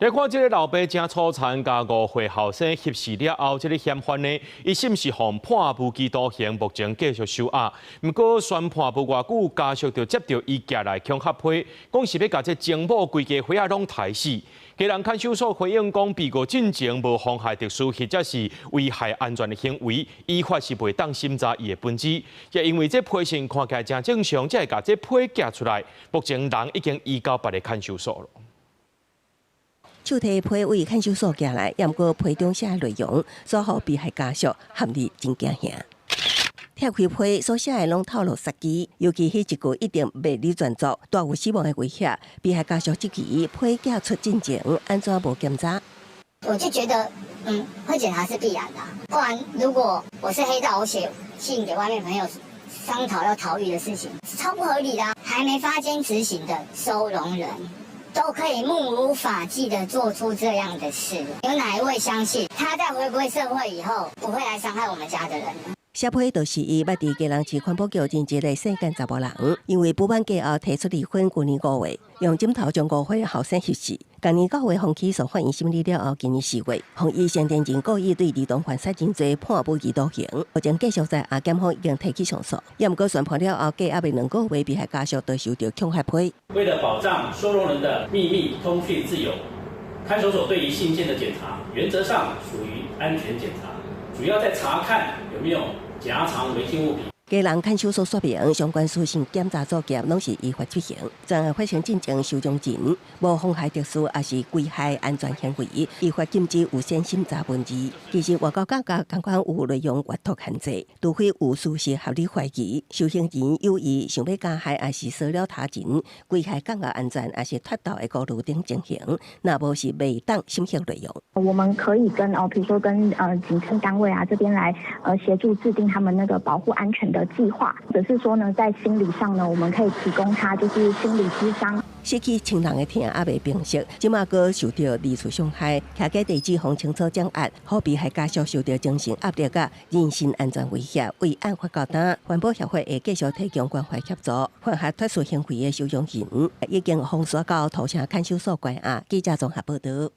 來看這个老爸誠粗殘，共5歲後生翕死了後，這个嫌犯呢，伊是毋是予判無期徒刑？目前繼續收押。毋過宣判無偌久，家屬就接著伊寄來恐嚇批，講是欲共這情母規家伙仔攏刣死。基隆看守所回應講，被告進前無妨害特殊或者是危害安全的行為，依法是袂當審查伊的本子。也因為這批信看起來誠正常，才會共這批寄出來。目前人已經移交別个看守所了。手提批對看守所寄來，毋過批中寫內容，煞予被害家屬陷入真驚嚇。拆開批所寫的攏透露殺機，尤其彼一句一定袂你全族，帶有死亡的威脅。被害家屬質疑批寄出進前，按怎無檢查？我就覺得，會檢查是必然的，不然如果我是黑道，我寫信給外面朋友商討要逃獄的事情，超不合理的。還沒發監執行的收容人，都可以目無法紀的做出這樣的事，有哪一位相信他在回歸社會以後不會來傷害我們家的人呢？寫批就是伊捌佇基隆市環保局任職的姓簡查某人，因為不滿過後提出離婚，舊年5月用枕頭將5歲後生翕死。今年9月予起訴法院審理了後，今年4月，予以成年人故意對兒童犯殺人罪判無期徒刑，目前繼續在押檢方已經提起上訴。也毋過宣判了後，過猶未2個月，被害家屬就收著恐嚇批。為了保障收容人的秘密通訊自由，看守所對於信件的檢查，原則上屬於安全檢查，主要在查看有沒有夾藏違禁物品。基隆看守所說明，相關書信檢查作業攏是依法執行。專案發生進前收容人無妨害特殊，抑是危害安全行為，依法禁止預先審查文字。其實外交感覺仝款有內容閱讀限制，除非有事實合理懷疑，受刑人有意想欲加害，抑是騷擾他人、危害公共安全，抑是脫逃的顧慮等情形，若無是袂當審核內容。我們可以跟哦，比如說跟警政單位啊這邊來協助制定他們那個保護安全的計劃，或者是說呢，在心理上呢，我們可以提供他就是心理諮商。失去親人的疼猶未平息，這馬閣受著二次傷害，徛家地址予清楚掌壓，予被害家屬受著精神壓力佮人身安全威脅，為案發到今，環保協會會繼續提供關懷協助，犯下脫序行為的收容人已經封鎖到土城看守所關押。記者綜合報導。